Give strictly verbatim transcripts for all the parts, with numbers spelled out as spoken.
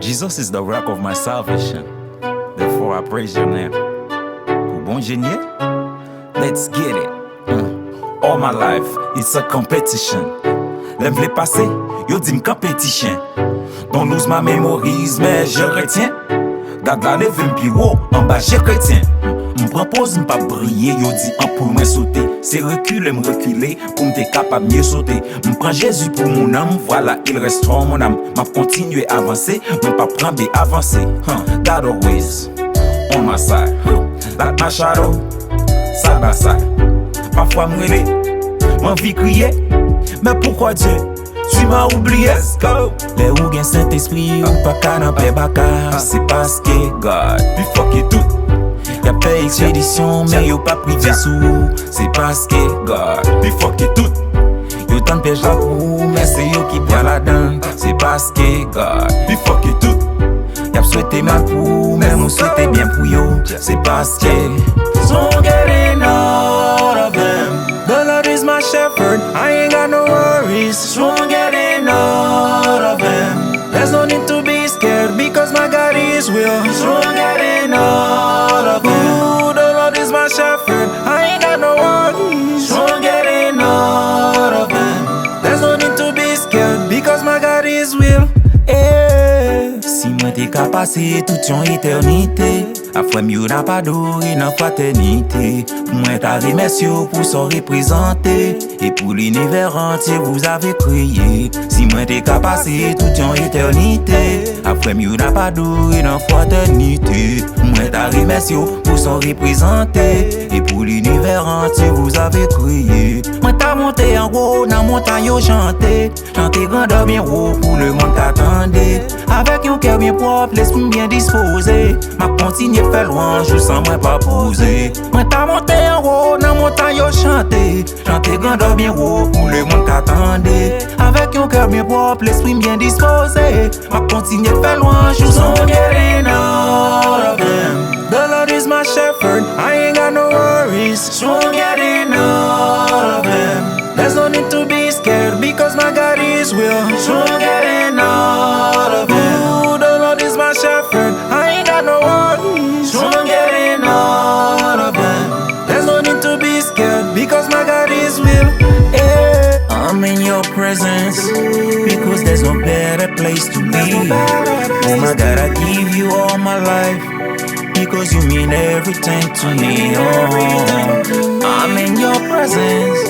Jesus is the rock of my salvation. Therefore I praise your name. Pou Bondye n ye? Let's get it. Mm. All my life, it's a competition. Lè m vle pase, yo di m kanpe ti chen. Don't lose my memories, mais je retiens. Gad la leve m pi wo, anba je kretyen. M pran poz, m p ap briye, yo di anpoul mwen sote. Se rekile m rekile, pou m te kapab mye sote. M pran Jezi pou moun an m, vwala, il restaure mon âme. M ap kontinye avanse, mwen p ap kanpe, avanse. Huh, God always on my side. Huh, like my shadow, side by side. Pafwa m rele, m anvi kriye. Men poukwa Dye, tu m'as oublié? Let's go. Lè ou gen Sentespri, ou pa ka nan pè baka. Se paske God pi fò ke tout. Y ap fè ekspedisyon, men yo p ap rive sou ou. Se paske God pi fò ke tout. Yo tann pyèj la pou ou, men se yo ki pran ladan. Se paske God pi fò ke tout. Y ap swete mal pou ou, men ou swete byen pou yo. Se paske. So I'm getting all of them. The Lord is my shepherd, I ain't got no worries. So I'm getting all of them. There's no need to be scared because my God is real. So I'm getting all of them. Ooh, the Lord is my shepherd, I ain't got no worries. So I'm getting all of them. There's no need to be scared because my God is real. Eh. Si mwen te ka pase tout yon etènite, a frè m yo n ap adore nan fratènite. Mwen ta remèsye w pou sa w reprezante. E pou linivè antye vous avez kreye. Si mwen te ka pase tout yon etènite, a frè m yo n ap adore nan fratènite. Mwen ta remèsye w pou sa w reprezante. E pou linivè antye vous avez kreye. Mwen ta monte anwo nan montay yo chante. Chante grandè byen wo pou lemonn ka tande. Avèk yon kè byen pwòp, lespri m byen dispoze. M ap kontinye fè lwanj ou san mwen pa poze. Mwen ta monte anwo nan montay yo chante. Chante grandè byen wo pou lemonn ka tande. Avèk yon kè byen pwòp, lespri m byen dispoze. M ap kontinye fè lwanj ou san mwen pa poze. So I'm getting all of them. The Lord is my shepherd, I ain't got no worries. So I'm getting all of them. There's no need to be scared because my God is real. So I'm getting all of them. Ooh, the Lord is my shepherd, I ain't got no worries. So I'm getting all of them. There's no need to be scared because my God is real. Yeah. I'm in your presence because there's no better place to be. Oh my God, I give you all my life. Because you mean everything to me. Oh, I'm in your presence.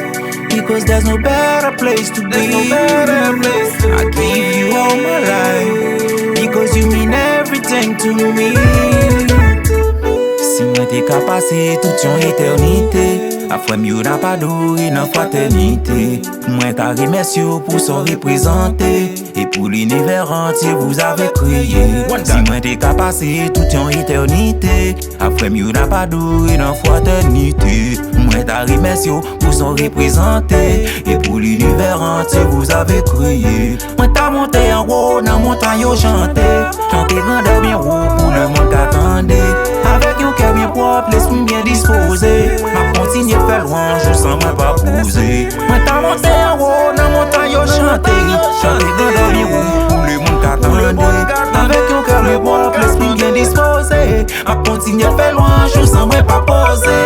Because there's no better place to be. I give you all my life. Because you mean everything to me. Si mwen te ka pase tout yon etènite, a frè m yo n ap adore nan fratènite. Mwen ta remèsye w pou sa w reprezante. E pou linivè antye vous avez kreye. Si mwen te ka pase tout yon etènite, a frè m yo n ap adore nan fratènite. Mwen ta remèsye w pou sa w reprezante. E pou linivè antye vous avez kreye. Mwen ta monte anwo nan montay yo chante. Chante grandè byen wo pou lemonn ka tande. Avèk yon kè byen pwòp, lespri m byen dispoze. M ap kontinye fè lwanj ou san mwen pa poze. Mwen ta monte anwo nan montay yo chante. Chante grandè byen wo pou lemonn ka tande. Avèk yon kè byen pwòp, lespri m byen dispoze. M ap kontinye fè lwanj ou san mwen pa poze.